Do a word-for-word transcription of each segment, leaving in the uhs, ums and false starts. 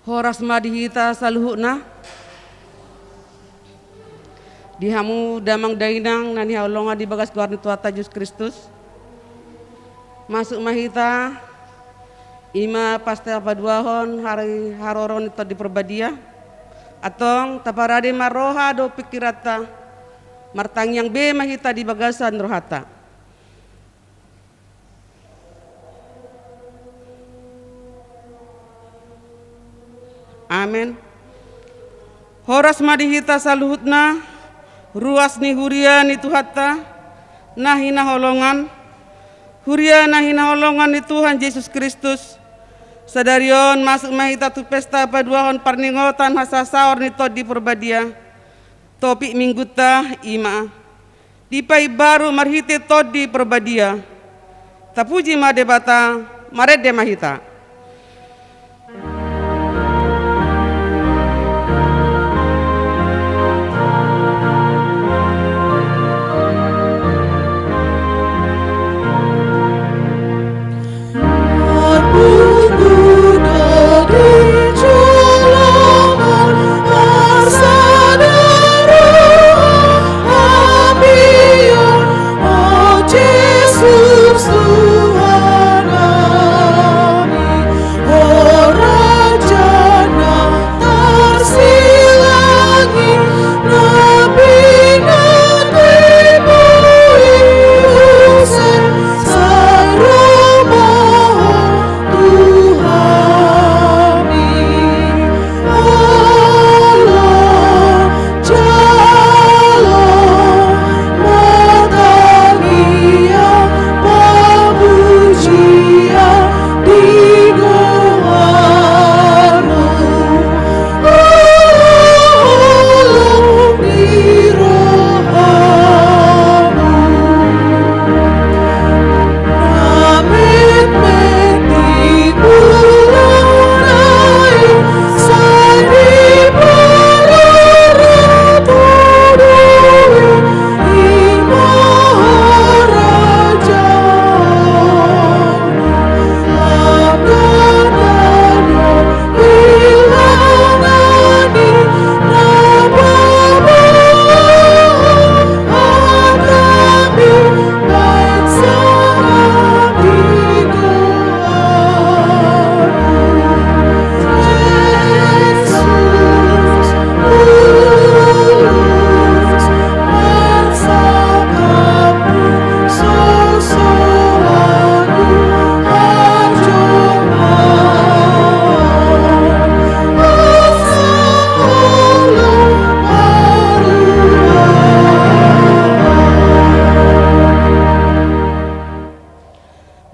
Horas ma di hita saluhutna. Di hamu damang dainang na hinaholongan di bagas goar ni Tuhanta Jesus Kristus. Masuk ma hita, i ma pas tapaduahon ari haroro ni Tondi Parbadia. Antong taparade ma roha dohot pingkiranta, martangiang be ma hita di bagasan rohanta. Amen. Horas ma di hita saluhutna, ruas ni huria ni Tuhanta na hinaholongan, huria na hinaholongan ni Tuhan Jesus Kristus. Sadari on masuk ma hita tu pesta paduahon parningotan hasasaor ni Tondi Parbadia. Topik minggunta i ma dipaimbaru marhite Tondi Parbadia. Tapuji ma Debata, marende ma hita.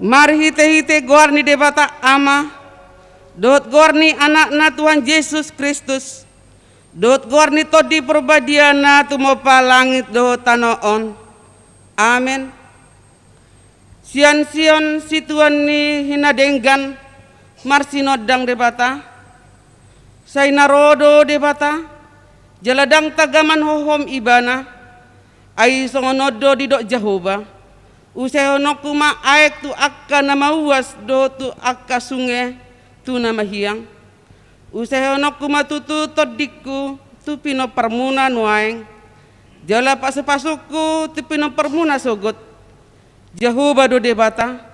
Marhitehite goar ni Debata Ama, dohot goar ni Anakna Tuhan Jesus Kristus, dohot goar ni Tondi Parbadia na tumompa langit dohot tano on. Amen. Sian Sion situan ni hinadenggan marsinondang Debata. Sai na ro do Debata, jala ndang tagaman hohom Ibana. Ai songon on do didok Jahowa: Usehononku ma aek tu angka na mauas dohot tu angka sunge tu na mahiang. Usehononku ma tutu tondingku tu pinomparmuna nuaeng, jala pasupasungku tu pinomparmuna sogot. Jahowa do Debata,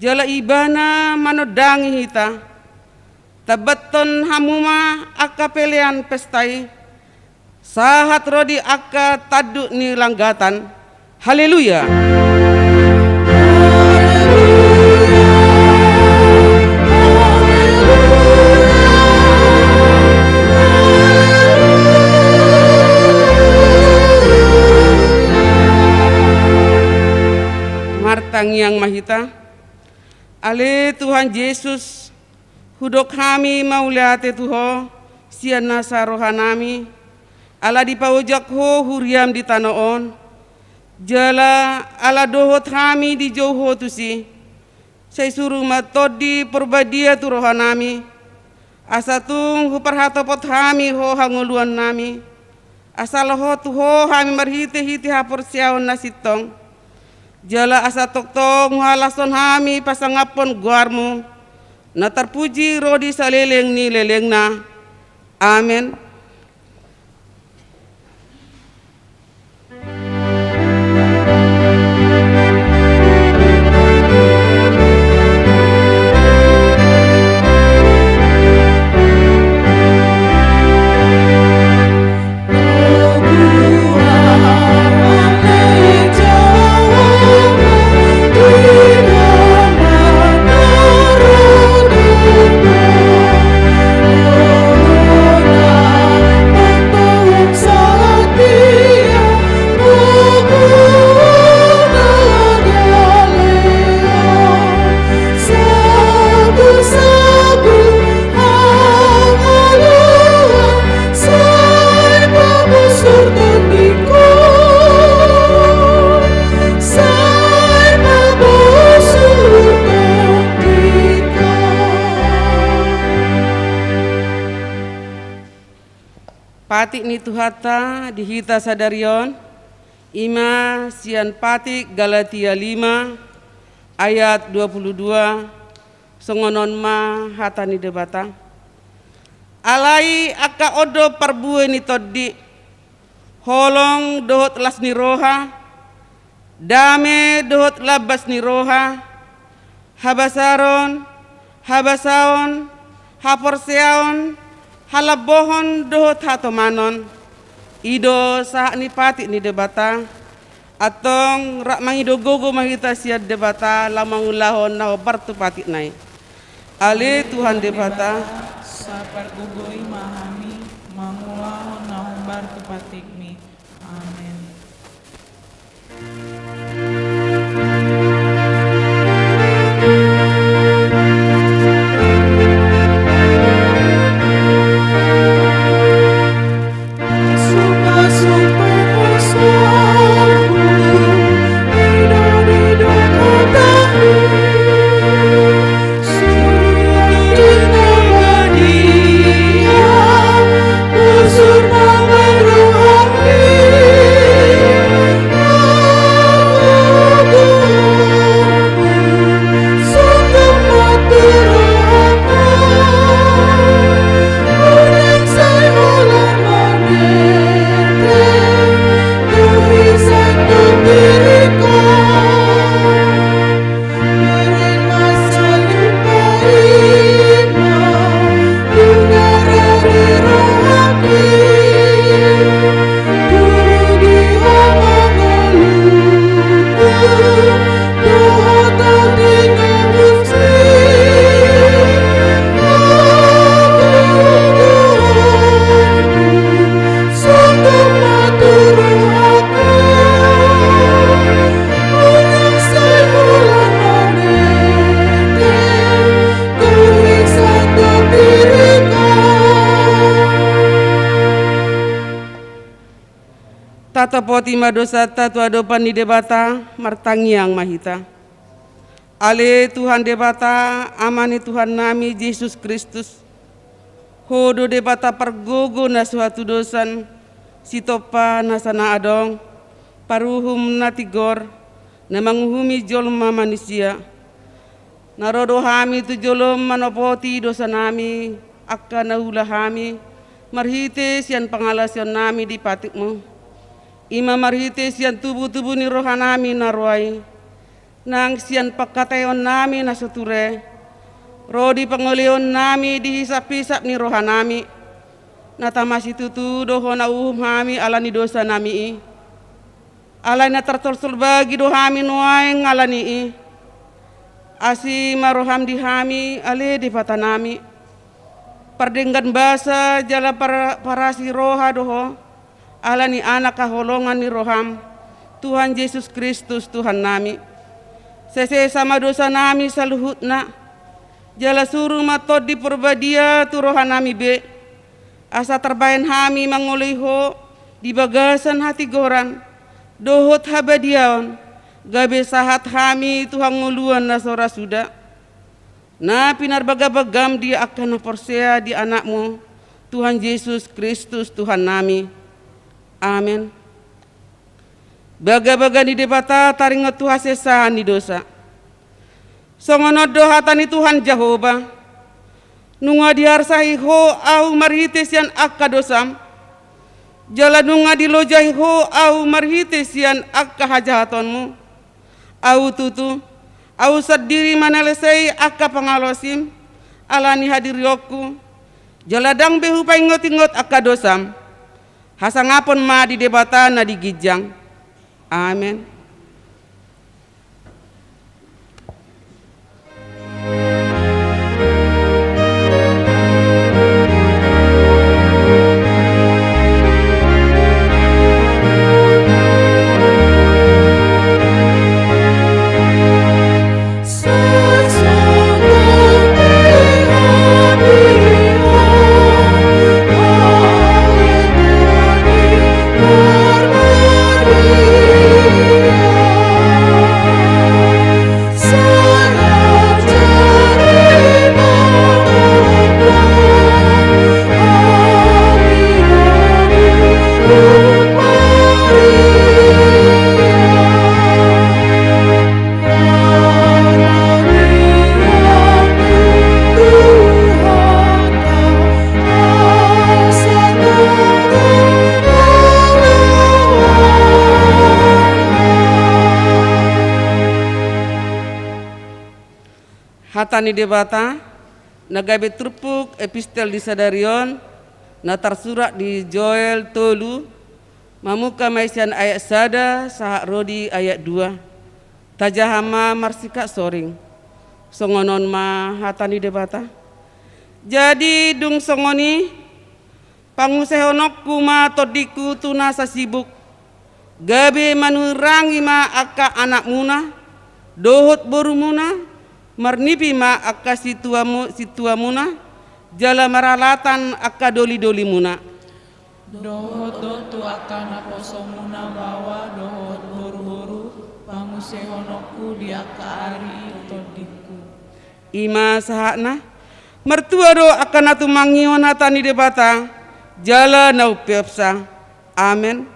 jala Ibana manondangi hita. Tambathon hamu ma angka pelean pesta i, sahat ro di angka tanduk ni langgatan. Haleluya. Martangiang ma hita. Ale Tuhan Jesus, hudok hami mauliate tu Ho sian nasa rohanami, ala dipaojak Ho huriaM di tano on, jala ala dohot hami dijou Ho tusi. Sai suru ma Tondi Parbadia tu rohanami, asa tung huparhatopot hami Ho hangoluannami, asa lohot tu Ho hami marhitehite haporseaon na sintong, jala asa tongtong huhalashon hami pasangaphon goarMu, na tarpuji ro di saleleng ni lelengna. Amen. Patik ni Tuhanta di hita sadari on, i ma sian Patik Galatia lima ayat dua puluh dua, songon on ma hata ni Debata. Alai angka on do parbue ni tondi, holong dohot las ni roha, dame dohot lambas ni roha, habasaron, habasaon, haporseaon, halambohon dohot hatomanon. I do sahat ni patik ni Debata. Antong rap mangido gogo ma hita sian Debata laho mangulahon na hombar tu patikna i. Ale Tuhan Debata, sai pargogoi ma hami mangulahon na hombar tu patikmi. Amen. Tatopoti ma dosanta tu adopan ni Debata, martangiang ma hita. Ale Tuhan Debata, Ama ni Tuhannami Jesus Kristus, Ho do Debata pargogo na so hatudosan, Sitompa nasa na adong, Paruhum na tigor, na manguhumi jolma manisia. Na ro do hami tu jolom manopoti dosanami, angka na huula hami, marhite sian pangalasionnami di patikmu. I ma marhite sian tubutubu ni rohanami na roa i, nang sian pangkataionami na so ture, ro di pangolaionnami di hisaphisap ni rohanami, na tama situtu do Ho na uhum hami ala ni dosanami i. Alai na tarsolsol bagi do hami nuaeng ala ni i. Asi ma roham di hami, ale Debatanami. Pardenggan basa jala par-, parasi roha do Ho, ala ni Anak haholongan ni roham, Tuhan Jesus Kristus Tuhannami. Sesesa ma dosanami saluhutna, jala suru ma Tondi Porbadia tu rohanami be, asa tarbahen hami mangoloi Ho di bagasan hatigoran dohot habadiaon, gabe sahat hami tu hangoluan na so ra suda, na pinarbagabagam di angka na porsea di Anakmu, Tuhan Jesus Kristus Tuhannami. Amen. Bagabaga ni Debata taringot tu hasesaan ni dosa. Songon on do hata ni Tuhan Jahowa: Nunga diarsahi Ho ahu marhite sian angka dosam, jala nunga dilojahi Ho ahu marhite sian angka hajahatonmu. Ahu tutu, ahu sandiri manalesei angka pangalaosim, ala ni hadirionku, jala ndang be hupaingot-ingot angka dosam. Hasangapon ma di Debata na di ginjang. Amen. Hata ni Debata na gabe turpuk epistel di sadari on, na tarsurat di Joel tolu, mamungka ma i sian ayat sada sahat ro di ayat dua. Tajaha ma marsikap soring. Songon on ma hata ni Debata. Jadi dung songon i, pangusehononku ma tondingku tu na sasibuk. Gabe manurangi ma angka anakmuna dohot borumuna, marnipi ma angka situamu-, situamuina, jala maralatan angka doli-dolimuna. Dohot do tu angka naposomuna baoa dohot boru-boru, pangusehononku di angka ari i tondingku. I ma sahatna. Martua do angka na tumangihon hata ni Debata, jala na umpeopsa. Amen.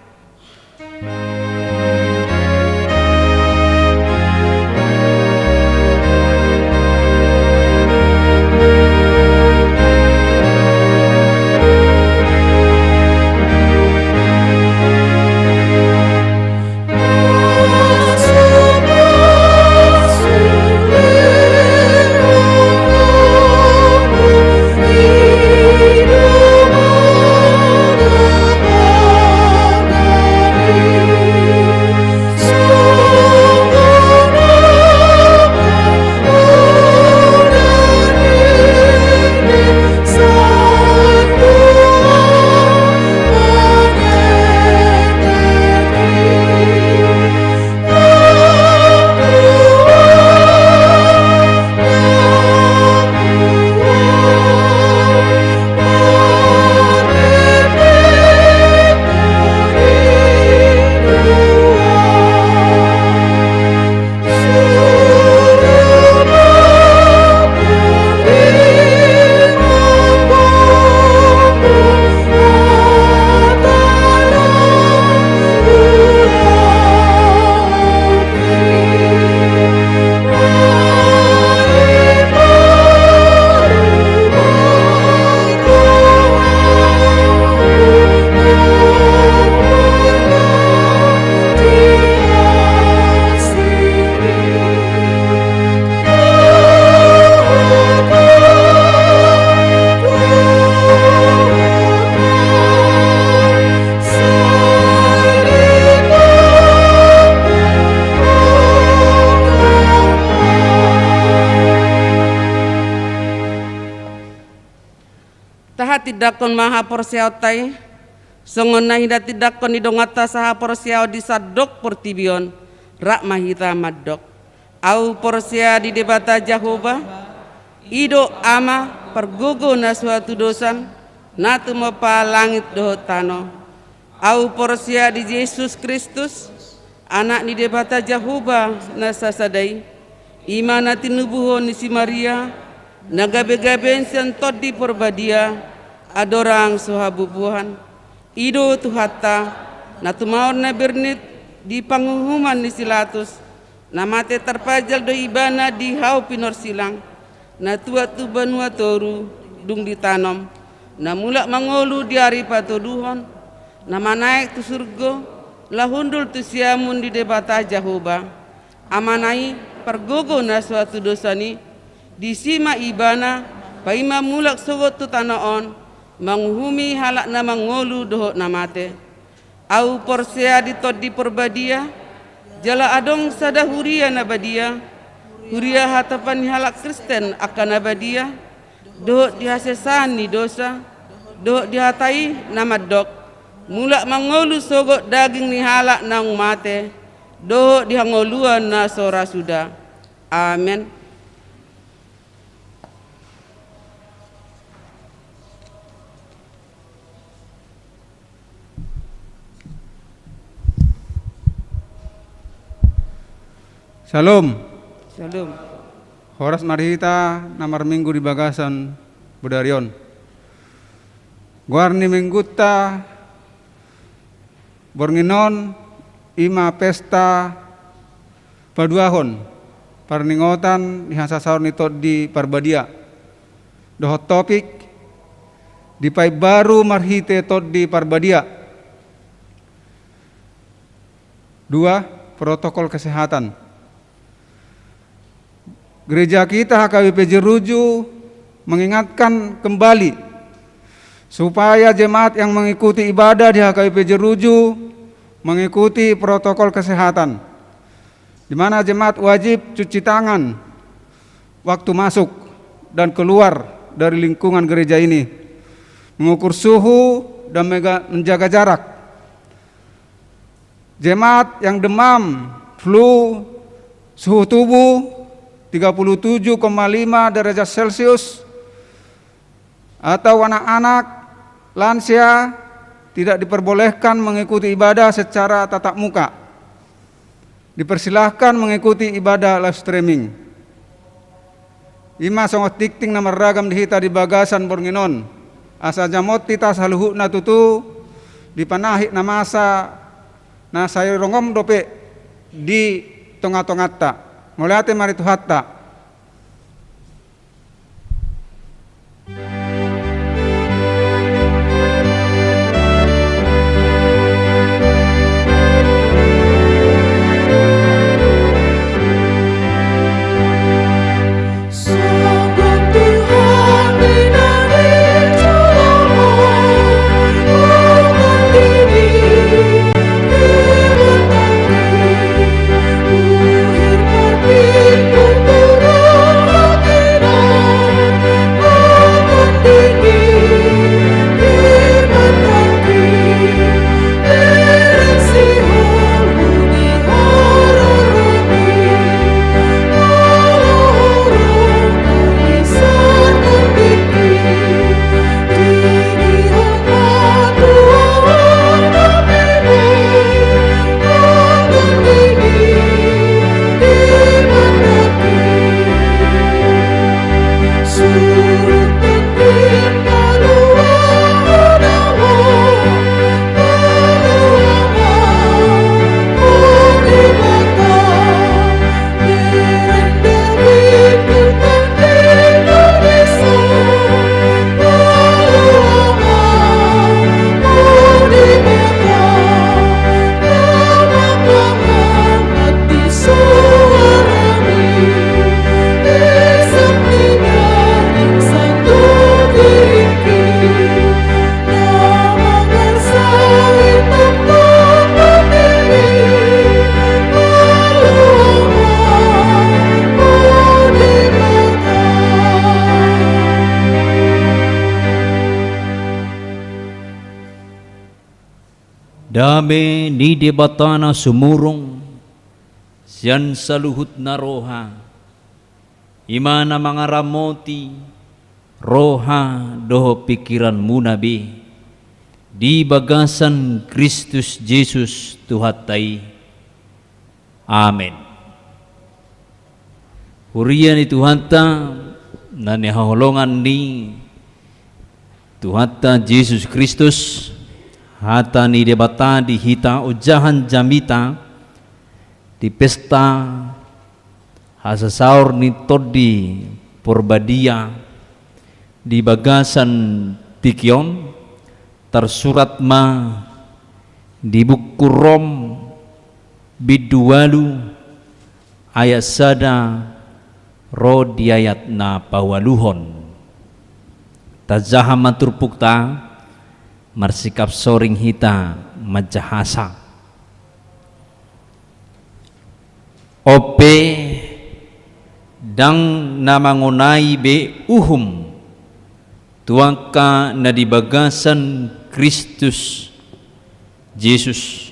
Tahatindangkon ma haporseaonta i, songon na hinatindangkon ni donganta sahaporseaon di sandok portibi on, rap ma hita mandok. Ahu porsea di Debata Jahowa, i do Ama pargogo na so hatudosan, na tumompa langit dohot tano. Ahu porsea di Jesus Kristus, Anak ni Debata Jahowa na sasada i, i ma na tinubuhon ni si Maria, na gabe-gabean sian Tondi Porbadia, andorang so habubuhan. I do Tuhanta, na tumaon na bernit di panguhuman ni si Latus, na mate tarpajal do Ibana di hau pinorsilang, na tuat tu banua toru, dung ditanom, na mulak mangolu di ari patoduhon, na manaek tu surgo, laho hundul tu siamun ni Debata Jahowa. Amana i, pargogo na so hatudosan i, disi ma ibana paima mulak sogot tu tano on, manguhumi halak na mangolu dohot na mate. Ahu porsea di Tondi Porbadia, jala adong sada huria na badia, huria hatopan ni halak Kristen angka na badia, dohot di hasesaan ni dosa, dohot di hata i na mandok, mulak mangolu sogot daging ni halak naung mate, dohot di hangoluan na so ra suda. Amen. Syalom. Syalom. Horas ma di hita na marminggu di bagasan bodari on. Goar ni minggunta borngin on i ma pesta paduahon parningotan ni hasasaor ni Tondi Parbadia. Dohot topik, dipaimbaru marhite Tondi Parbadia. Dua, protokol kesehatan. Gereja kita H K B P Jeruju mengingatkan kembali supaya jemaat yang mengikuti ibadah di H K B P Jeruju mengikuti protokol kesehatan, di mana jemaat wajib cuci tangan waktu masuk dan keluar dari lingkungan gereja ini, mengukur suhu dan mega-, menjaga jarak. Jemaat yang demam, flu, suhu tubuh tiga puluh tujuh koma lima derajat Celcius, atau anak-anak, lansia, tidak diperbolehkan mengikuti ibadah secara tatap muka. Dipersilahkan mengikuti ibadah live streaming. I ma songon tingting na marragam di hita di bagasan borngin on, asa jamot hita saluhutna tutu dipanahit na masa na sai rongom dope di tonga-tonganta. Mauliate ma di Tuhanta. Dame ni Debata na sumurung sian saluhutna roha, i ma na mangaramoti roha dohot pingkiranmuna be di bagasan Kristus Jesus Tuhanta i. Amen. Huria ni Tuhanta, na nihaholongan ni Tuhanta Jesus Kristus, hata ni Debata di hita ojahan jamita di pesta hasasaor ni Tondi Porbadia, Di bagasan tingki on tarsurat ma di buku Rom bindu ualu ayat sada ro di ayat na paualuhon. Tajaha ma turpukta, marsikap soring hita manjahasa. On pe, ndang na mangonai be uhum tu angka na di bagasan Kristus Jesus,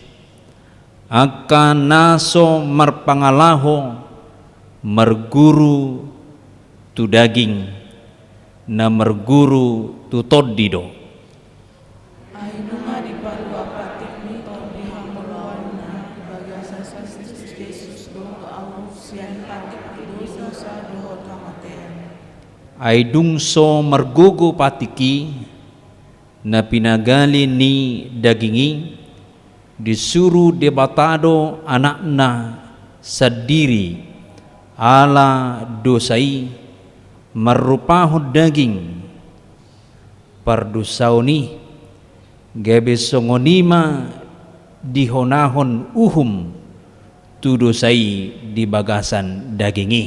angka na so marpangalaho marguru tu daging, na marguru tu Tondi do. Ai nunga dipalua patik ni Tondi hangoluanna di bagasan Kristus Jesus do ahu sian patik ni dosa dohot hamatean. Ai dung so margogo patik i, na pinagali ni daging i, disuru Debata do Anakna sandiri ala dosa i marrupahon daging pardosaon i, gabe songon i ma dihonahon uhum tu dosa i di bagasan daging i.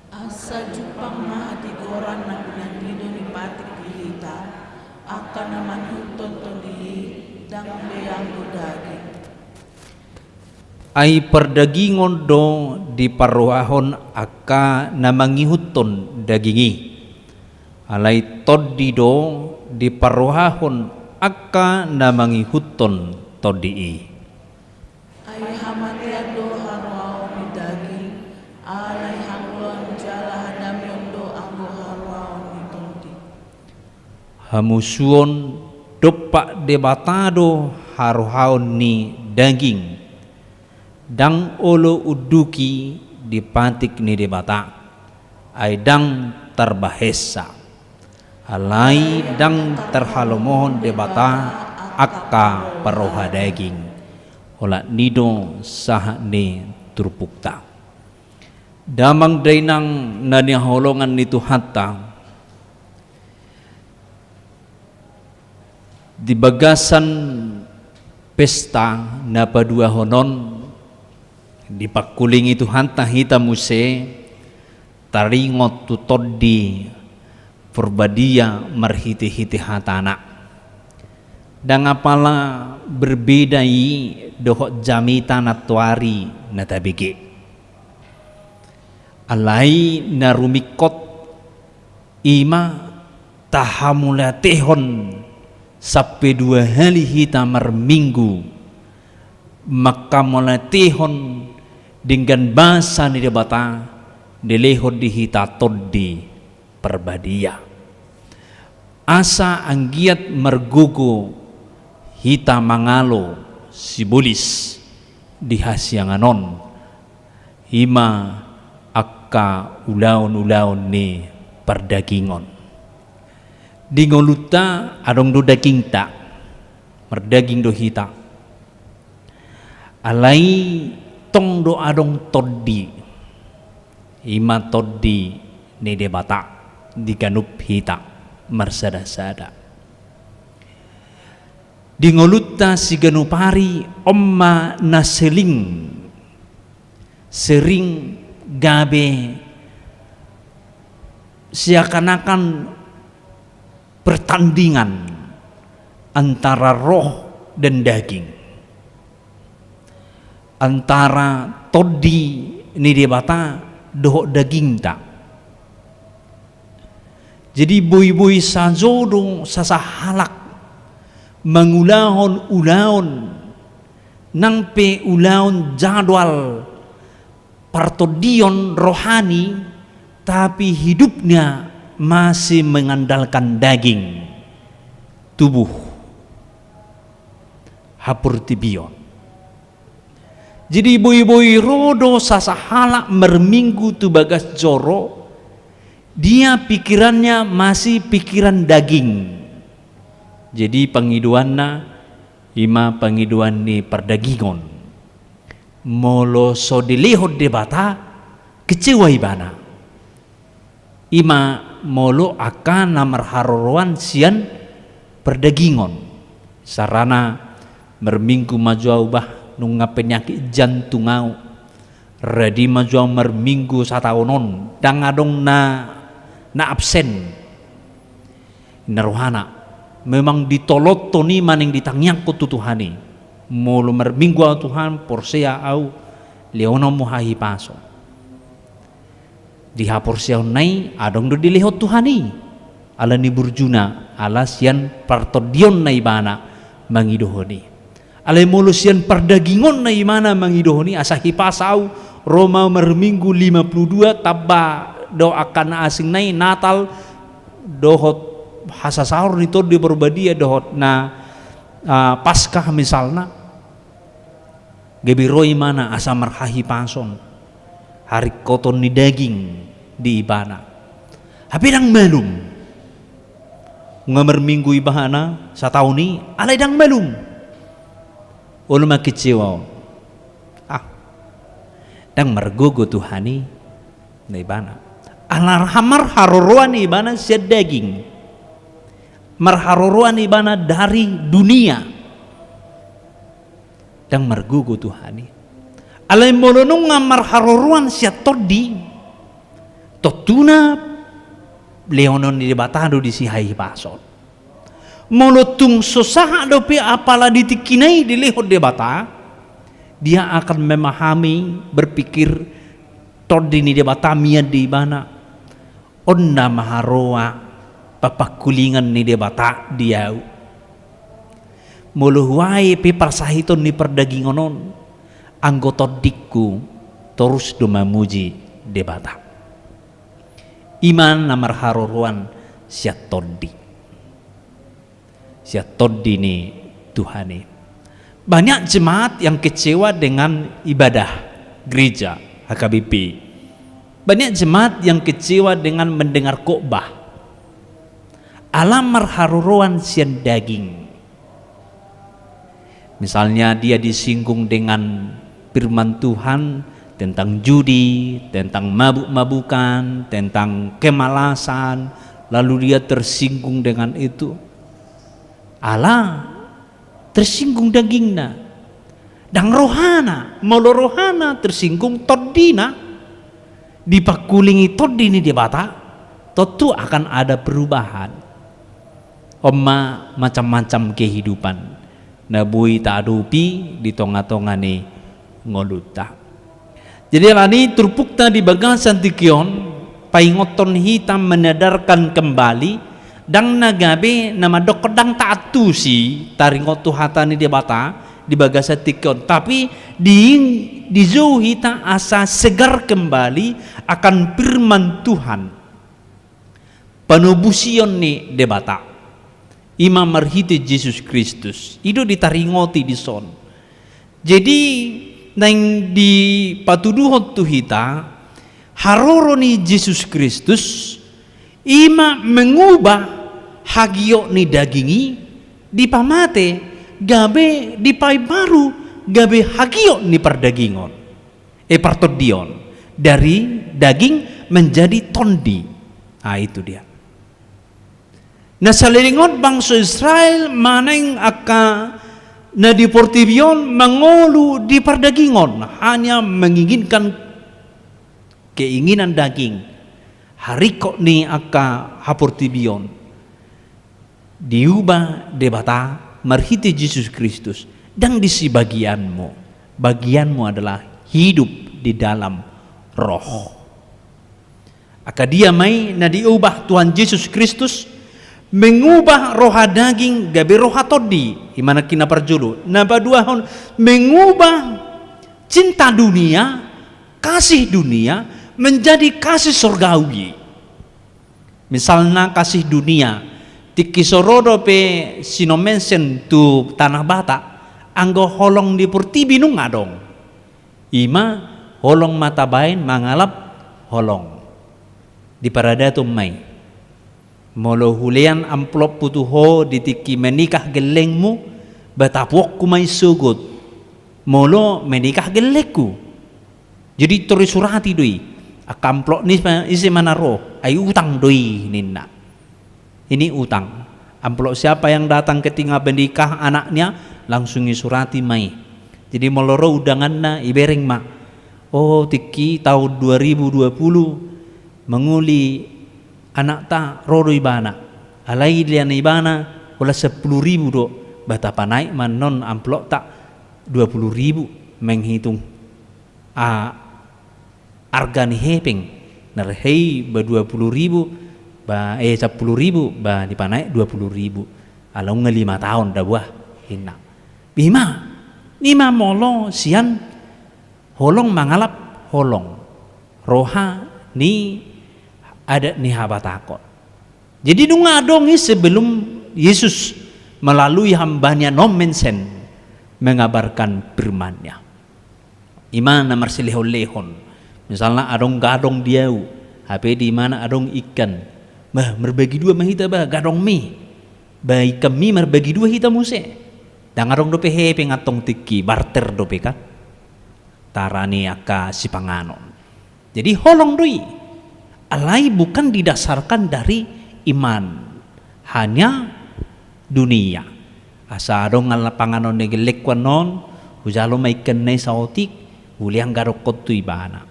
Asa jumpang ma hatigoran na pinangido ni patik i hita, angka na mangihuthon Tondi i, ndang be anggo daging. Ai pardagingon do diparrohahon angka na mangihuthon daging i. Alai Tondi do diparrohahon angka na mangihuthon Tondi i. Ai hamatean do harohaon ni daging, alai hangoluan jala hadamion do anggo harohaon ni Tondi. Hamusuon dompak Debata do harohaon ni daging. Ndang olo unduki di patik ni Debata, ai ndang tarbahensa. Alai ndang tarhalomohon Debata angka parroha daging. Olat ni do sahat ni turpukta. Damang dainang na hinaholongan ni Tuhanta, di bagasan pesta na paduahon on, dipangkulingi Tuhanta hita muse taringot tu Tondi Parbadia marhitehite hatana. Ndang apala berbeda i dohot jamita nantoari na tabege. Alai na rumingkot i ma tahamauliatehon sampe dua hali hita marminggu, manghamauliatehon denggan basa ni Debata dilehon di hita Tondi Parbadia. Asa anggiat margogo hita mangalo sibolis di hasiangan on, i ma angka ulaon-ulaon ni pardagingon. Di ngolunta adong do dagingta, mardaging do hita. Alai tong do adong Tondi, i ma Tondi ni Debata di ganup hita marsada-sada. Di ngolunta siganup ari on ma na sering, sering gabe seakan-akan pertandingan antara roh dan daging, antara Tondi ni Debata dohot dagingta. Jadi boi-boi sajo do sasahalak mangulahon ulaon, nang pe ulaon jadwal partondion rohani, tapi hidupnya masih mengandalkan daging, tubuh, haportibion. Jadi boi-boi ro do sasahalak marminggu tu bagas joro, dia pikirannya masih pikiran daging. Jadi pangidoanna i ma pangidoan ni pardagingon. Molo so dilehon Debata, kecewa ibana. Ima molo angka na marharoroan sian pardagingon. Sarana marminggu ma jo au bah nunga penyakit jantung au. Radi ma jo au marminggu sataon on, ndang adong na, na absen. Ninna rohana, memang ditolothon i manang ditangiangkon tu Tuhan i. Molo marminggu au Tuhan, porsea au, lehononmu hahipason. Di haporseaonna i adong do dilehon Tuhan i. Ala ni burjuna, ala sian partondinna ibana mangidohon i. Alai molo sian pardagingonna ibana mangidohon i, asa hipasa au, ro ma marminggu lima puluh dua, tamba do angka na asing nai, Natal, dohot hasasaor ni Tondi Porbadia, dohot na, ah, Paskah misalna. Gabe ro ibana asa marhahipason, haringkoton ni daging di ibana. Hape ndang malum. Nunga marminggu ibana sataon i, alai ndang malum. Olo ma kecewa on. Ah, ndang margogo Tuhan i, ninna ibana. Ala marharoroan ibana sian daging. Marharoroan ibana dari dunia. Ndang margogo Tuhan i. Alai molo nunga marharoroan sian Tondi, tontuna lehonon ni Debata do disi hahipason. Molo tung so sahat dope apala di tingkina i dilehon Debata, dia akan memahami, berpikir, Tondi ni Debata mian di ibana. On nama haroa pamangkulingan ni Debata di au. Molo huae pe parsahiton ni pardagingon on, anggo tondingku torus do mamuji Debata. Ima na marharoroan sian Tondi. Sian Tondi ni Tuhan i. Banyak jemaat yang kecewa dengan ibadah gereja H K B P. Banyak jemaat yang kecewa dengan mendengar khotbah. Ala marharoroan sian daging. Misalnya dia disinggung dengan firman Tuhan tentang judi, tentang mabuk-mabukan, tentang kemalasan, lalu dia tersinggung dengan itu. Ala tersinggung dagingna. Ndang rohana, molo rohana tersinggung tondina, dipangkulingi Tondi ni Debata, tontu akan ada perubahan. On ma macam-macam kehidupan na boi taadopi di tonga-tonga ni ngolunta. Jadi alani turpukta di bagasan tingki on, paingothon hita, menyadarkan kembali, ndang na gabe na mandokkon ndang taantusi taringot tu hata ni Debata di bagasan tingki on, tapi di, dijou hita asa segar kembali akan firman Tuhan. Panobusion ni Debata. Ima marhite Jesus Kristus. I do ditaringoti dison. Jadi, naeng dipatuduhon tu hita, haroro ni Jesus Kristus, ima mengubah hagiot ni daging i, dipamate, gabe dipaimbaru, gabe hagiot ni pardagingon. Eh, partondion. Dari daging menjadi tondi. Ah, itu dia. Na saleleng on bangso Israel manang angka na di portibi on mangolu di pardagingon, hanya menginginkan keinginan daging, haringkot ni angka haportibion. Diubah Debata marhite Jesus Kristus, ndang disi bagianmu. Bagianmu adalah hidup di dalam Roh. Angka dia ma i na diubah Tuhan Jesus Kristus, mengubah roha daging gabe roha tondi, ima nangkin na parjolo. Na paduahon, mengubah cinta dunia, kasih dunia, menjadi kasih sorgawi. Misalna kasih dunia, tingki so ro dope sinomensen tu Tanah Batak, anggo holong di portibi nunga adong. Ima holong ma tabaen mangalap holong. Di paradaton ma i. Molo hulean amplophu tu ho di tingki menikah gellengmu, ba tapuonku ma i sogot. Molo menikah gellengku. Jadi tor disurati do i. Angka amplop ni ise ma na ro, ai utang do i ninna. Ini utang. Amplop siapa yang datang ketika menikah anaknya, langsung isurati ma i. Jadi molo ro undanganna, ibereng ma. Oh, tingki tahun dua ribu dua puluh mangoli anakta, ro do ibana. Alai dilean ibana holan sampulu ribu do. Ba tapanaek ma annon amplopta dua pulu ribu, menghitung, ah, arga ni hepeng. Na rehe i ba dua pulu ribu, ba, eh, sampulu ribu, ba dipanaek dua pulu ribu. Ala nunga lima taon da buah, ninna. Ima, ima molo sian holong mangalap holong. Roha ni adat ni habatahon. Jadi nunga adong i sebelum Yesus melalui hamba-Nya non Menschen mengabarkan firman-Nya. Ima na marsilehon-lehon. Misalna adong gadong di ahu, hape di imana adong ikan. Bah, marbagi dua ma hita bah gadongmi. Bah, ikanmi marbagi dua hita muse. Ndang adong dope hepeng antong tingki, barter dope kan. Tara ni angka sipanganon. Jadi holong do i. Alai bukan didasarkan dari iman. Hanya dunia. Asa adong ala panganon ni gellengku annon, hujalo ma ikan na i saotik, hulean gadongkon tu ibana.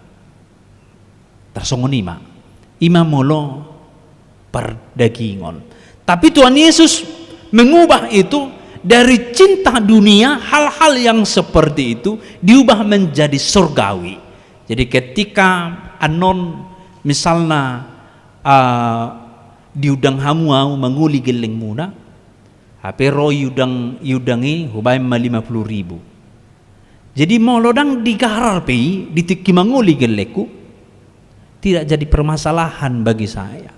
Tarsongon i ma. Ima molo pardagingon. Tapi Tuhan Yesus mengubah itu dari cinta dunia, hal-hal yang seperti itu diubah menjadi sorgawi. Jadi ketika annon misalna, ah, diundang hamu ahu mangoli gellengmuna, hape ro iundang, iundang i hubaen ma lima pulu ribu. Jadi molo ndang digarar pe i di tingki mangoli gellengku, tidak jadi permasalahan bagi saya.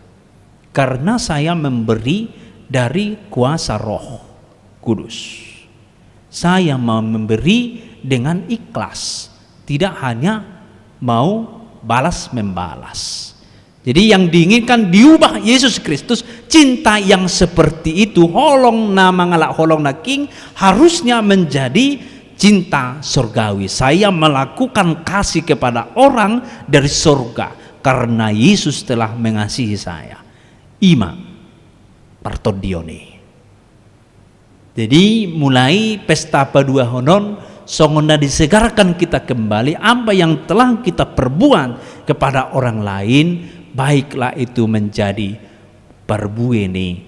Karena saya memberi dari kuasa Roh Kudus. Saya mau memberi dengan ikhlas, tidak hanya mau balas membalas. Jadi yang diinginkan diubah Yesus Kristus, cinta yang seperti itu, holong na mangalap holong nangkin, harusnya menjadi cinta sorgawi. Saya melakukan kasih kepada orang dari sorga karena Yesus telah mengasihi saya. Ima partondion i. Jadi mulai pesta paduahon on, songon na disegarkan kita kembali, apa yang telah kita perbuat kepada orang lain, baiklah itu menjadi parbue ni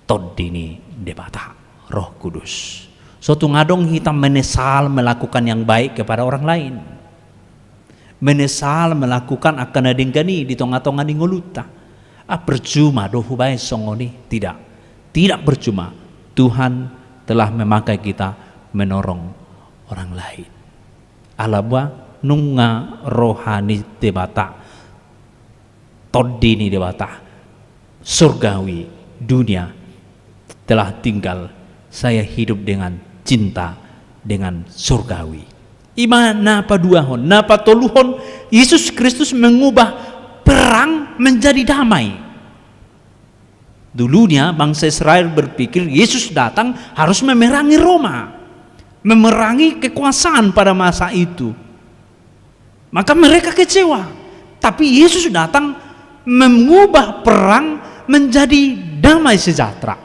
Tondi ni Debata, Roh Kudus. So tung adong hita menyesal melakukan yang baik kepada orang lain. Menyesal melakukan angka na denggan i di tonga-tonga ni ngolunta. Ah, percuma do hubaen songon i. Tidak. Tidak percuma. Tuhan telah memakai kita menolong orang lain. Ala boha? Nunga roha ni Debata, Tondi ni Debata, sorgawi, dunia telah tinggal, saya hidup dengan cinta, dengan sorgawi. Ima na paduahon. Na patoluhon, Yesus Kristus mengubah perang menjadi damai. Dulunya bangsa Israel berpikir Yesus datang harus memerangi Roma, memerangi kekuasaan pada masa itu. Maka mereka kecewa. Tapi Yesus datang mengubah perang menjadi damai sejahtera.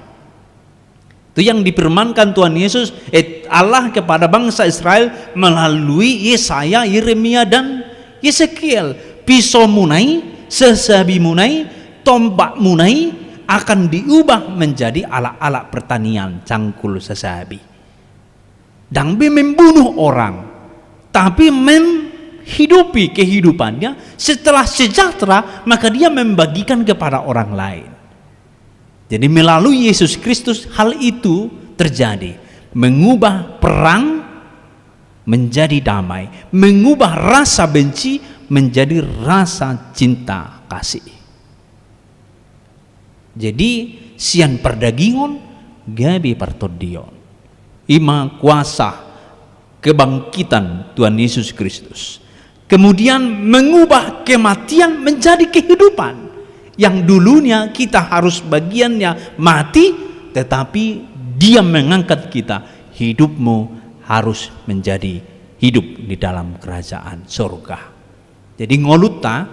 Itu yang difirmankan Tuhan Yesus, eh, Allah kepada bangsa Israel melalui Yesaya, Yeremia, dan Yesekiel. Pisomuna i, sasabimuna i, tombakmuna i akan diubah menjadi alat-alat pertanian, cangkul sasabi. Ndang be membunuh orang, tapi menghidupi kehidupannya, setelah sejahtera, maka dia membagikan kepada orang lain. Jadi melalui Yesus Kristus hal itu terjadi, mengubah perang menjadi damai, mengubah rasa benci menjadi rasa cinta kasih. Jadi sian pardagingon gabe partondion. Ima kuasa kebangkitan Tuhan Yesus Kristus. Kemudian mengubah kematian menjadi kehidupan. Yang dulunya kita harus bagiannya mati, tetapi Dia mengangkat kita. Hidupmu harus menjadi hidup di dalam kerajaan sorga. Jadi ngolunta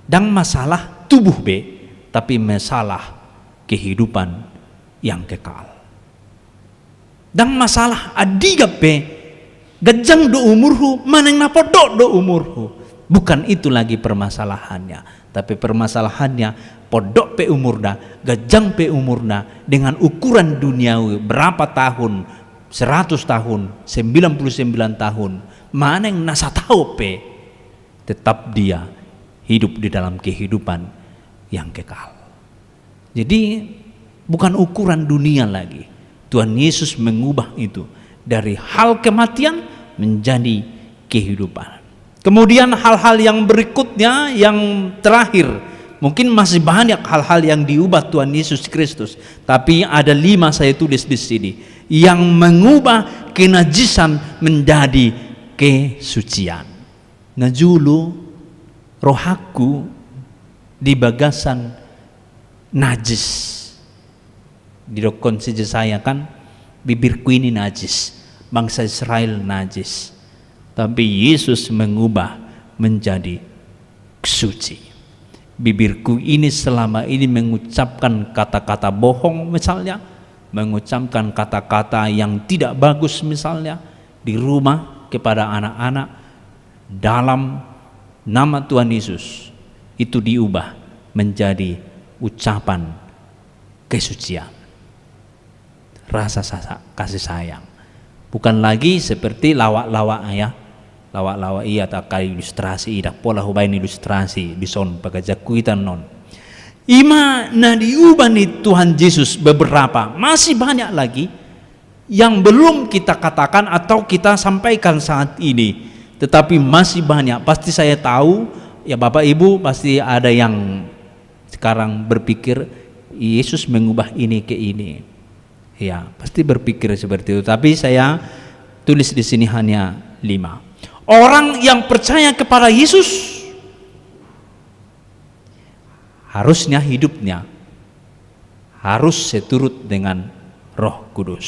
Ndang masalah tubuh be, tapi masalah kehidupan yang kekal. Ndang masalah andigan pe, ganjang do umurhu, manang na pondok do umurhu. Bukan itu lagi permasalahannya. Tapi permasalahannya, pondok pe umurna, ganjang pe umurna, dengan ukuran duniawi berapa tahun, seratus tahun, sembilan puluh sembilan tahun, manang na sataon pe, tetap dia hidup di dalam kehidupan yang kekal. Jadi, bukan ukuran dunia lagi. Tuhan Yesus mengubah itu dari hal kematian menjadi kehidupan. Kemudian, hal-hal yang berikutnya, yang terakhir, mungkin masih banyak hal-hal yang diubah Tuhan Yesus Kristus, tapi ada lima saya tulis di sini yang mengubah kenajisan menjadi kesucian. Na jolo rohangku di bagasan najis. Didokkon si Jesaya kan, bibirku ini najis, bangsa Israel najis. Tapi Yesus mengubah menjadi suci. Bibirku ini selama ini mengucapkan kata-kata bohong misalnya, mengucapkan kata-kata yang tidak bagus misalnya, di rumah kepada anak-anak, dalam nama Tuhan Yesus, itu diubah menjadi ucapan kesucian. Rasa sasa-, kasih sayang. Bukan lagi seperti lawak-lawak, ya. Lawak-lawak i, atau angka ilustrasi i, ndang pola hubaen ilustrasi dison, pangajak hita on. I ma na diubah ni Tuhan Yesus beberapa, masih banyak lagi yang belum kita katakan atau kita sampaikan saat ini. Tetapi masih banyak, pasti saya tahu, ya Bapak Ibu, pasti ada yang sekarang berpikir, "Yesus mengubah ini ke ini." Ya, pasti berpikir seperti itu. Tapi saya tulis di sini hanya lima. Orang yang percaya kepada Yesus, harusnya hidupnya harus seturut dengan Roh Kudus.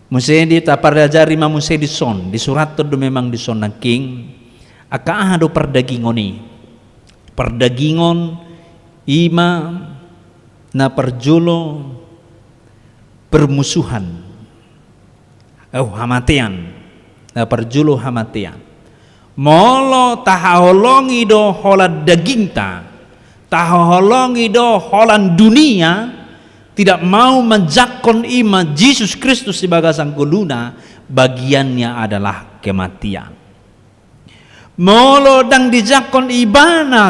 Muse di, taparajari ma muse dison, disurathon do memang dison nangkin, angka aha do pardagingon i. Pardagingon i ma na parjolo permusuhan. Oh, hamatean. Na parjolo hamatean. Molo tahaholongi do holan dagingta, tahaholongi do holan dunia, tidak mau manjangkon i ma Jesus Kristus di bagasan ngoluna, bagiannya adalah kematian. Molo ndang dijangkon ibana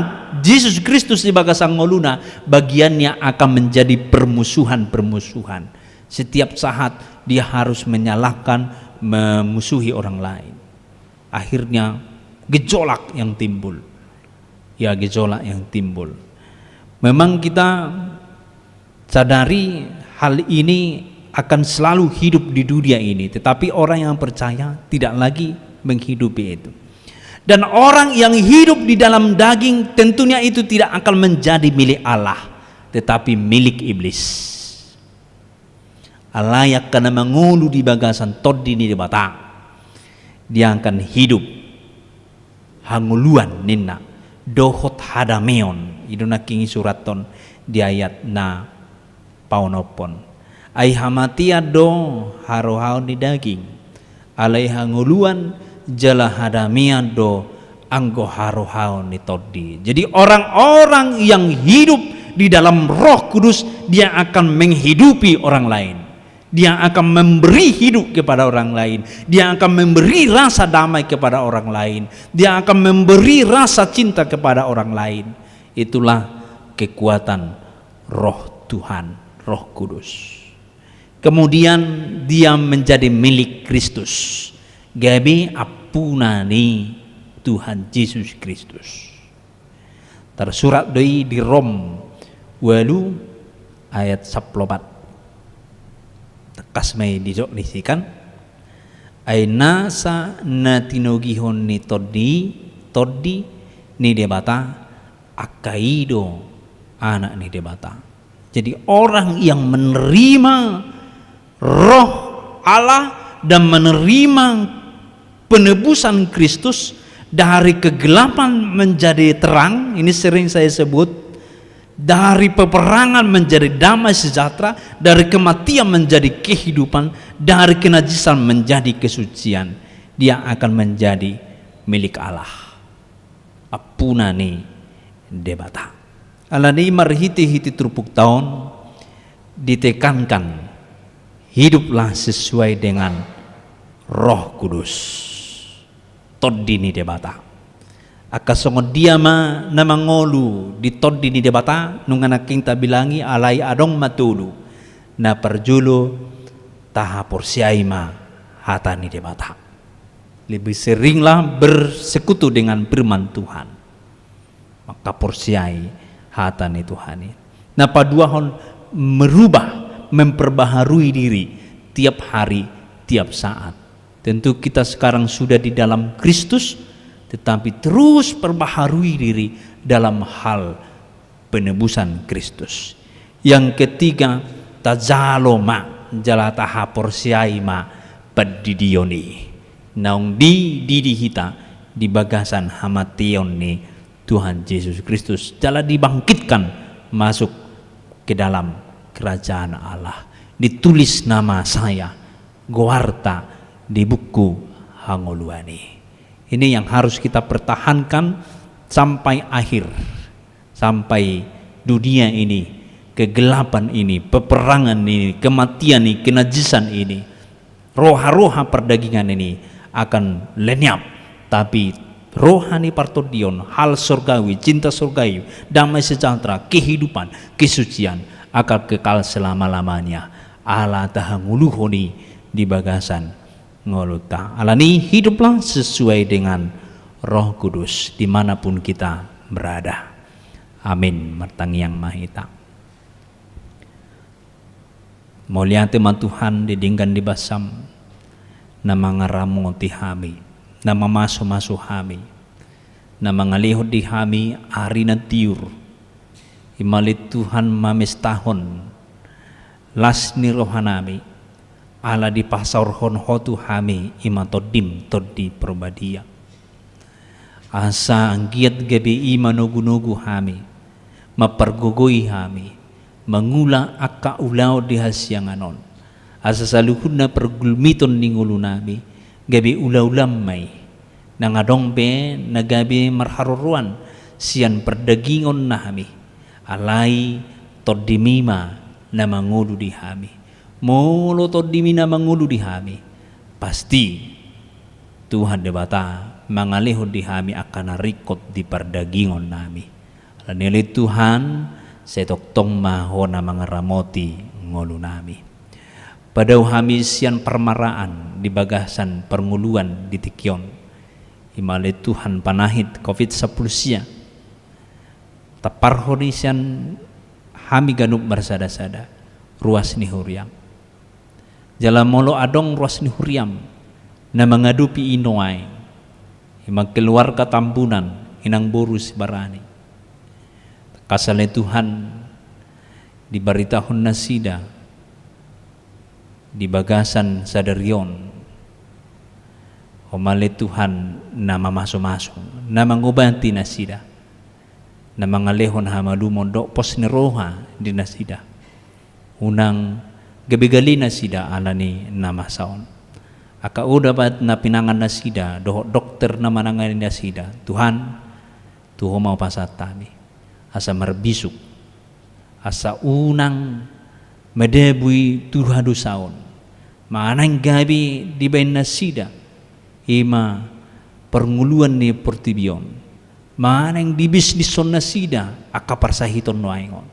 Jesus Kristus di bagasan ngoluna, bagiannya akan menjadi permusuhan-permusuhan. Setiap saat dia harus menyalahkan, memusuhi orang lain. Akhirnya gejolak yang timbul. Ya, gejolak yang timbul. Memang kita sadari hal ini akan selalu hidup di dunia ini, tetapi orang yang percaya tidak lagi menghidupi itu. Dan orang yang hidup di dalam daging, tentunya itu tidak akan menjadi milik Allah, tetapi milik iblis. Alai angka na mangolu di bagasan Tondi ni Debata, dia akan hidup hangoluan ninna, dohot hadameon. I do nangkin disurathon di ayat na paonomhon. Ai hamatean do harohaon ni daging, alai hangoluan jala hadameon do anggo harohaon ni Tondi. Jadi, orang-orang yang hidup di dalam Roh Kudus, dia akan menghidupi orang lain. Dia akan memberi hidup kepada orang lain. Dia akan memberi rasa damai kepada orang lain. Dia akan memberi rasa cinta kepada orang lain. Itulah kekuatan Roh Tuhan, Roh Kudus. Kemudian dia menjadi milik Kristus. Gabe ampuna ni Tuhan Jesus Kristus. Tarsurat do i di Rom ualu ayat sampulu opat. Tangkas ma i dijok disi kan. Ai nasa na tinogihon ni Tondi, Tondi ni Debata, angka i do anak ni Debata. Jadi, orang yang menerima Roh Allah dan menerima penebusan Kristus, Dari kegelapan menjadi terang, ini sering saya sebut, dari peperangan menjadi damai sejahtera, dari kematian menjadi kehidupan, dari kenajisan menjadi kesucian. Dia akan menjadi milik Allah. Ampuna ni Debata. Alani marhite-hite turpukta on ditekankan, hiduplah sesuai dengan Roh Kudus. Tondi ni Debata. Angka songon dia ma na mangolu di tondi ni Debata, nunga nangkin tabilangi, alai adong ma tolu. Na parjolo, tahaporseai ma hata ni Debata. Lebih seringlah bersekutu dengan firman Tuhan. Maka porseai hata ni Tuhan i. Na paduahon, merubah, memperbaharui diri tiap hari, tiap saat. Tentu kita sekarang sudah di dalam Kristus, tetapi terus perbaharui diri dalam hal penebusan Kristus. Yang ketiga, tajalo ma jala tahaporseai ma pandidion i. Naung dididi hita di bagasan hamateon ni Tuhan Jesus Kristus, jala dibangkitkan masuk ke dalam kerajaan Allah. Ditulis nama saya, goarta, di buku hangoluan i. Ini yang harus kita pertahankan sampai akhir, sampai dunia ini, kegelapan ini, peperangan ini, kematian ini, kenajisan ini, roha-roha perdagingan ini akan lenyap. Tapi roha ni partondion, hal sorgawi, cinta sorgawi, damai sejahtera, kehidupan, kesucian akan kekal selama-lamanya. Ala tahangoluhon i di bagasan ngolunta. Alani hiduplah sesuai dengan Roh Kudus dimanapun kita berada. Amin. Martangiang ma hita. Mauliate ma Tuhan di denggan ni basam, na mangaramoti hami, na mamasu-masu hami, na mangalehon di hami ari na tiur. I ma ale Tuhan mamestahon las ni rohanami, ala dipasaorhon Ho tu hami i ma Tondim, Tondi Parbadia. Asa anggiat gabe i manogu-nogu hami, mampargogoi hami, mangula angka ulaon di hasiangan on. Asa saluhutna pargulmiton ni ngolunami, gabe ula-ulam ma i. Nang adong pe na gabe marharoroan sian pardagingon nami, alai Tondimi ma na mangolu di hami. Molo Tondimi na mangolu di hami, pasti Tuhan Debata mangalehon di hami angka na ringkot di pardagingon nami. Alani i ale Tuhan, sai tongtong ma Ho na mangaramoti ngolunami. Padao hami sian parmaraan di bagasan parngoluan di tingki on. I ma ale Tuhan panahit covid sampulu sia. Tamparhon i sian hami ganup marsada-sada ruas ni huriam. Jala molo adong ruas ni huriam na mangadopi i nuaeng, i ma keluarga Tambunan, inang boru Sibarani, tangkas ale Tuhan dibaritahon nasida di bagasan sadari on, Ho ma ale Tuhan na mamasu-masu, na mangobati nasida, na mangalehon hamalumon dohot pos ni roha di nasida. Unang gabe gale nasida alani na masa on. Angka obat na pinangan nasida dohot dokter na manangani nasida, Tuhan, tu Ho ma hupasahat hami, asa marbisuk, asa unang madabu i tu hadosaon, manang gabe dibaen nasida i ma parngoluan ni portibi on, manang dibisnishon nasida angka parsahiton nuaeng on.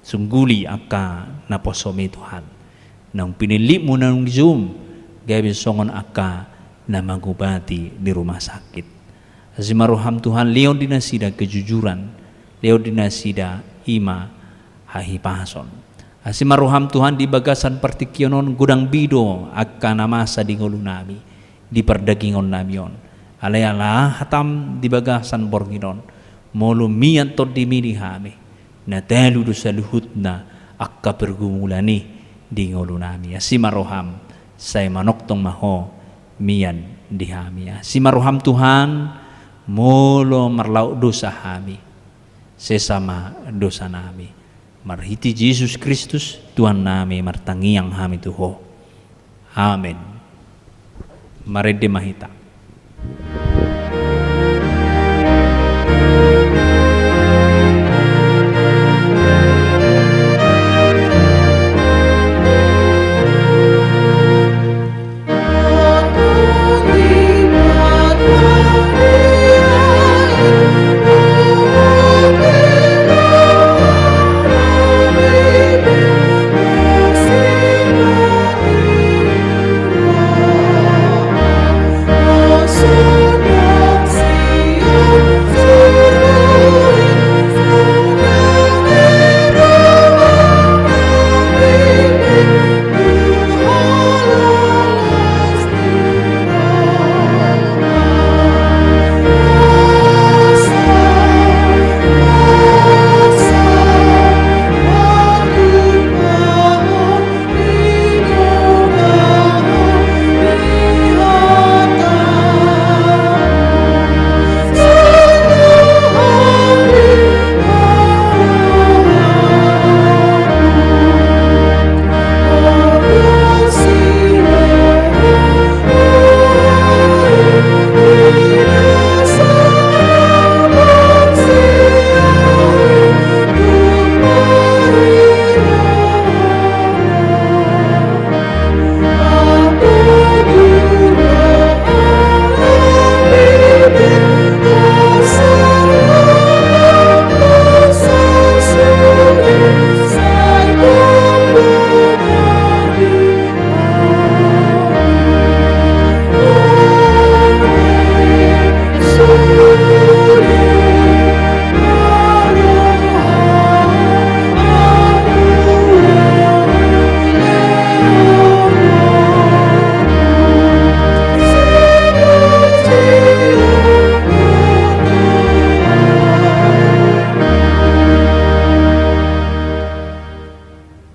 Sungguli angka naposomi Tuhan, naung pinillitmu naung dijou, gabe songon angka na mangobati di rumah sakit. Asi ma roham Tuhan, lehon di nasida kejujuran, lehon di nasida i ma hahipason. Asi ma roham Tuhan, di bagasan partingkian on godang be do angka na masa di ngolunami, di pardagingon nami on. Alai ala hatam di bagasan borngin on, molo mian Tondimi di hami, na talu do saluhutna angka pergumulan i di ngolunami. Asi ma roham, sai manongtong ma Ho mian di hami. Asi ma roham Tuhan, Molo marlaok dosa hami, sesa ma dosanami. Marhite Jesus Kristus, Tuhannami, martangiang hami tu Ho. Amen. Marende ma hita.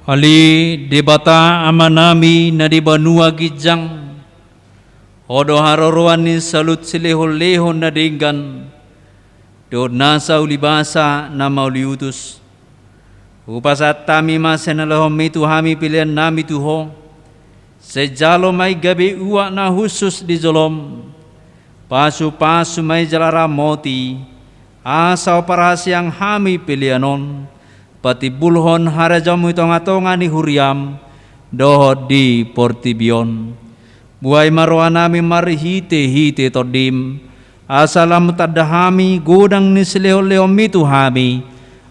Ale Debata Amanami na di banua ginjang, Ho do haroroan ni saluhut silehonlehon na denggan dohot nasa ulibasa na mauliutus. Hupasahat hami ma sian na nilehonmi tu hami peleannami tu Ho, sai jalo ma i gabe uap na hushus di jolom. Pasupasu ma i jala ramoti, asa huparhaseang hami pelean on, patimbulhon harajaonmu di tongatonga ni huriam dohot di portibi on. Buhai ma rohanami marhitehite Tondim, asa lam tanda hami godang ni silehonlehonmi tu hami,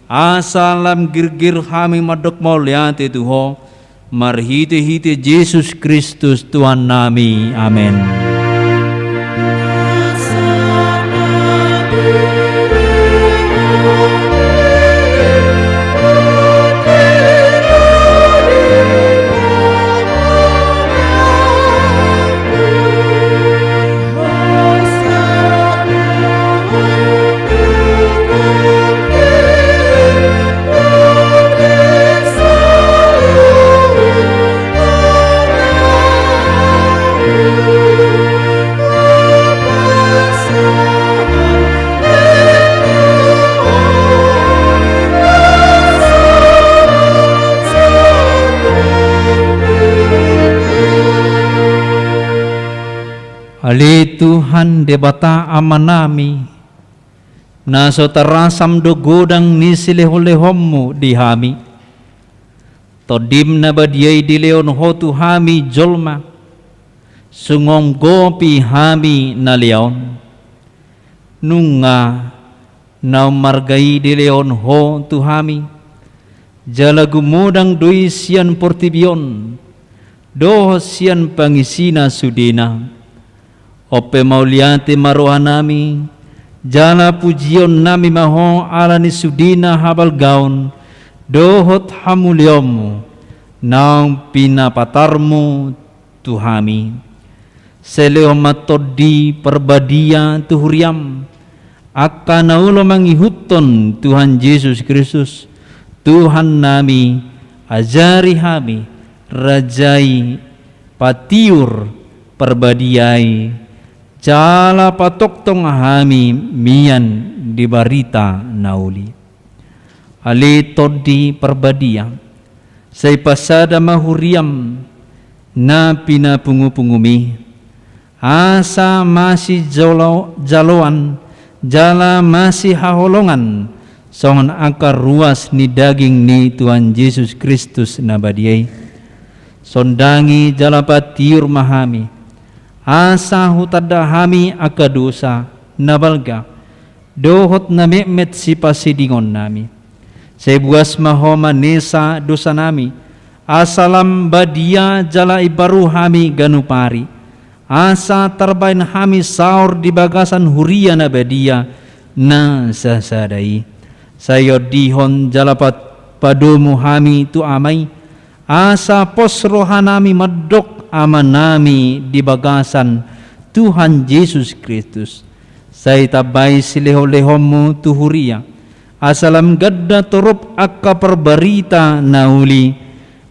asa lam girgir hami mandok mauliate tu Ho, marhitehite Jesus Kristus Tuhannami. Amen. Ale Tuhan Debata Amanami, na so tarasam do godang ni silehonlehonmu di hami. Tondim na badia i dilehon Ho tu hami jolma, songon gopi hami na liaon. Nunga na ummarga i dilehon Ho tu hami, jala gumodang do i sian portibi on dohot sian pangisina sudena. On pe mauliate ma rohanami, jala pujionnami ma Ho ala ni sudena habalgaon dohot hamuliaonmu naung pinapatarmu tu hami. Sai lehon ma Tondi Parbadia tu huriam, angka na olo mangihuthon Tuhan Jesus Kristus, Tuhannami, ajari hami, rajai, patiur Parbadia i Jala patongtong hami mian di barita na uli. Ale Tondi Parbadia, sai pasada ma huriam na pinapungupunguMi, asa masijalo-, jaloan jala masihaholongan songon angka ruas ni daging ni Tuhan Jesus Kristus na badia i. Sondangi jala patiur ma hami, asa hutanda hami angka dosa na balga dohot na metmet sipasidingonnami. Sai buas ma Ho manesa dosanami, asa lam badia jala imbaru hami ganup ari, asa tarbahen hami saor di bagasan huria na badia na sasada i. Sai ondihon jala pat-, padomu hami tu Ama i, asa pos rohanami mandok Amanami di bagasan Tuhan Jesus Kristus. Sai tambai silehonlehonmu tu huria, asa lam ganda torop angka parbarita na uli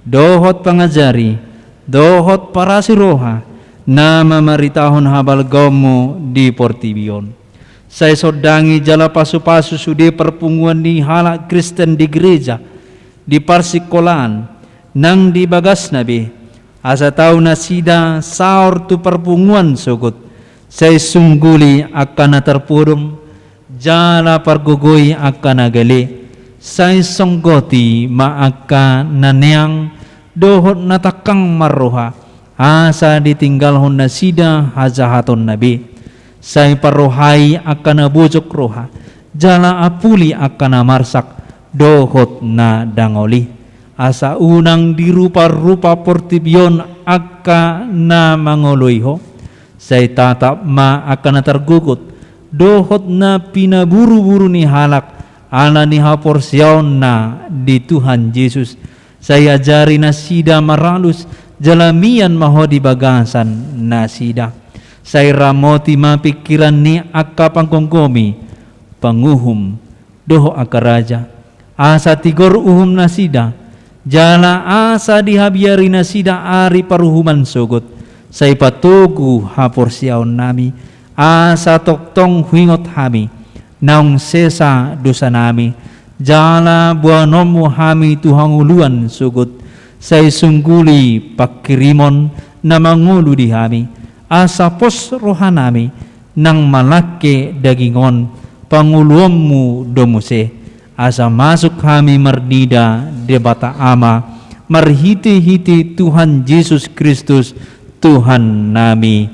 dohot pangajari dohot parasi roha na mamaritahon habalgaonmu di portibi on. Sai sondangi jala pasupasu sude parpunguan ni halak Kristen di gereja, di parsikolaan, nang di bagasna be, asa tau nasida saor tu parpunguan sogot. Sai sungguli angka na tarpodom, jala pargogoi angka na gale. Sai songgoti ma angka na neang dohot na tangkang marroha, asa ditinggalhon nasida hajahatonna be. Sai parrohai angka na bojok roha, jala apuli angka na marsak dohot na dangol i. Asa unang diruparupa portibi on angka na mangoloi Ho. Sai tatap ma angka na targogot dohot na pinaburuburu ni halak ala ni haporseaonna di Tuhan Jesus. Sai ajari nasida maralus jala mian ma Ho di bagasan nasida. Sai ramoti ma pingkiran ni angka panggomgomi, panguhum dohot angka raja, asa tigor uhum nasida, jala asa dihabiari nasida ari paruhuman sogot. Sai patogu haporseaonnami, asa tongtong huingot hami naung sesa dosanami, jala boanonmu hami tu hangoluan sogot. Sai sungguli pangkirimon na mangolu di hami, asa pos rohanami nang malangke daging on pangoluonmu do muse, asa masuk hami marnida Debata Ama, marhitehite Tuhan Jesus Kristus, Tuhannami.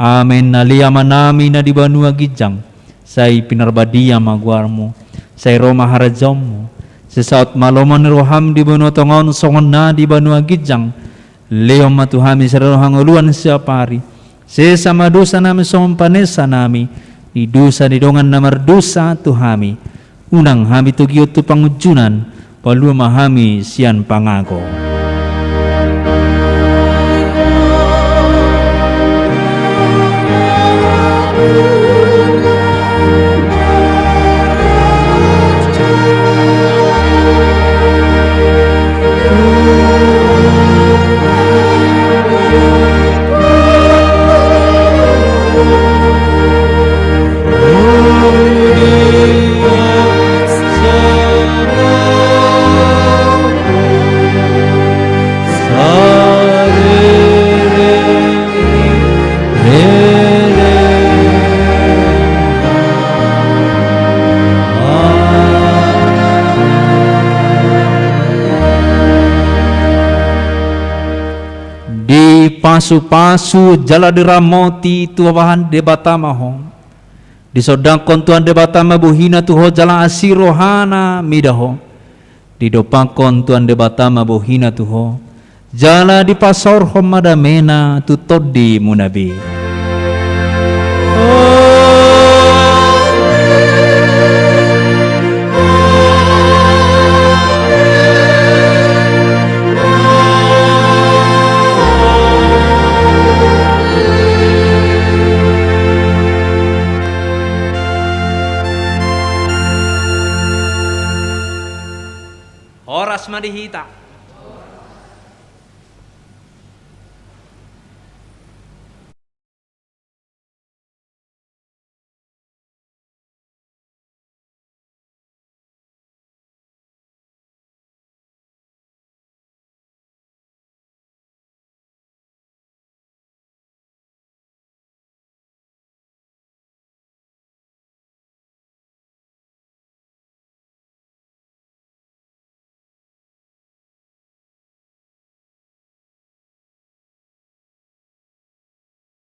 Amen. Ale Amanami na di banua ginjang, sai pinarbadia ma goarmu, sai ro ma harajaonmu, sai saut ma lomo ni roham di banua tonga on songon na di banua ginjang. Lehon ma tu hami sadari on hangoluan siapari. Sesa ma dosanami songon panesanami di dosa ni dongan na mardosa tu hami. Unang hami togihon tu pangunjunan, palua ma hami sian pangago. Dipasupasu jala diramoti Tuhan Debata ma ho. Disondangkon Tuhan Debata ma bohina tu ho jala asi rohana mida ho. Didompakkon Tuhan Debata ma bohina tu ho, jala dipasaorhon ma damena tu tondimuna be. Horas ma di hita.